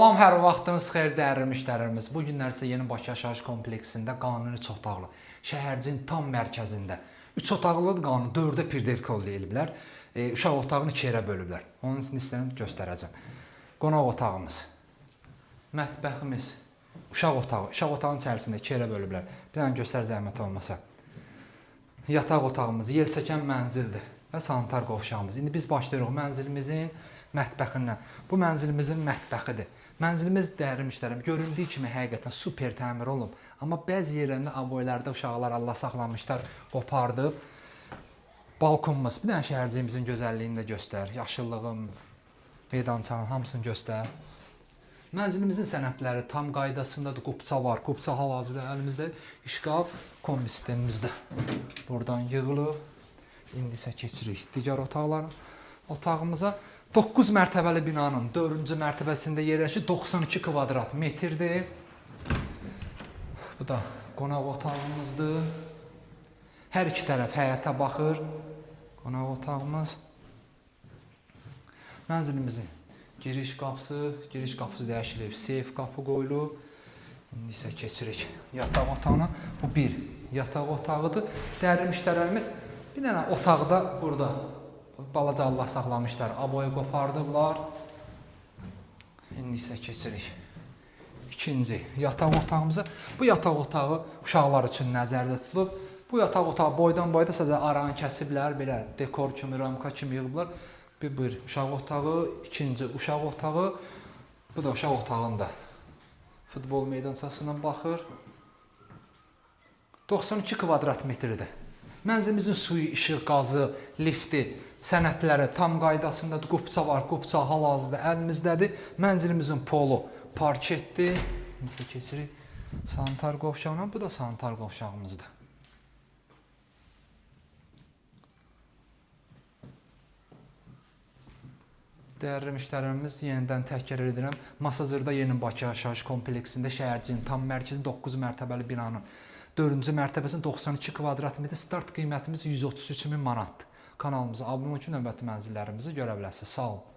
Salam, hər vaxtınız xeyir dəyərli müştərilərimiz. Bu günlər isə Yeni Bakı yaşayış kompleksində qanuni üç otaqlı, şəhərcinin tam mərkəzində 3 otaqlı qanuni 4-ə perdelka eləyiblər. Uşaq otağını iki yerə bölüblər. Onun üçün sizə göstərəcəm. Qonaq otağımız, mətbəximiz, uşaq otağı. Uşaq otağının içərisində iki yerə bölüblər. Bir dənə göstər zəhmət olmasa. Yataq otağımız, yel çəkən mənzildir və sanitar qovşağımız. İndi biz başlayırıq mənzilimizin mətbəxindən. Bu mənzilimizin mətbəxidir. Mənzilimiz dəyərli müştərim, göründüyü kimi həqiqətən super təmir olunub. Amma bəzi yerlərində aboylarda uşaqlar Allah saxlamışlar, qopardıb. Balkonumuz, bir dənə şəhərciyimizin gözəlliyini də göstər. Yaşıllığın, meydançanın hamısını göstər. Mənzilimizin sənədləri tam qaydasındadır. Qupça var. Qupça hal-hazırda əlimizdə. İşqab kombi sistemimizdə. Buradan yığılıb. İndi isə keçirik digər otaqlara. Otağımıza 9 mərtəbəli binanın 4-cü mərtəbəsində yerləşir. 92 kvadrat metrdir. Bu da qonaq otağımızdır. Hər iki tərəf həyətə baxır. Qonaq otağımız. Mənzilimizin giriş qapısı, giriş qapısı dəyişilib, seyf qapı qoyulub. İndi isə keçirik yataq otağına. Bu bir yataq otağıdır. Dəyərli müştərilərimiz, bir dənə otaqda burada balaca Allah saxlamışlar, aboyu qopardıblar. İndi isə keçirik ikinci yataq otağımıza. Bu yataq otağı uşaqlar üçün nəzərdə tutulub. Bu yataq otağı boydan boyda sadəcə aranı kəsiblər, belə dekor kimi, ramka kimi yığıblar. Bir uşaq otağı, ikinci uşaq otağı. Bu da uşaq otağında futbol meydançasına baxır. 92 kvadrat metrdir. Mənzilimizin suyu, işıq, qazı, lifti, sənədləri tam qaydasındadır. Qupça var, qupça hal-hazırda əlimizdədir. Mənzilimizin polu parketdir. İndi keçirik sanitar qovşağına. Bu da sanitar qovşağımızdır. Dəyərli müştərilərimiz, yenidən təkrar edirəm. Masazırda Yeni Bakı yaşayış kompleksində şəhərcinin tam mərkəzi 9 mərtəbəli binanın 4-cü mərtəbəsində 92 kvadrat metr start qiymətimiz 133 min manatdır. Kanalımıza abunə olun ki, növbəti mənzillərimizi görə biləsiniz. Sağ olun.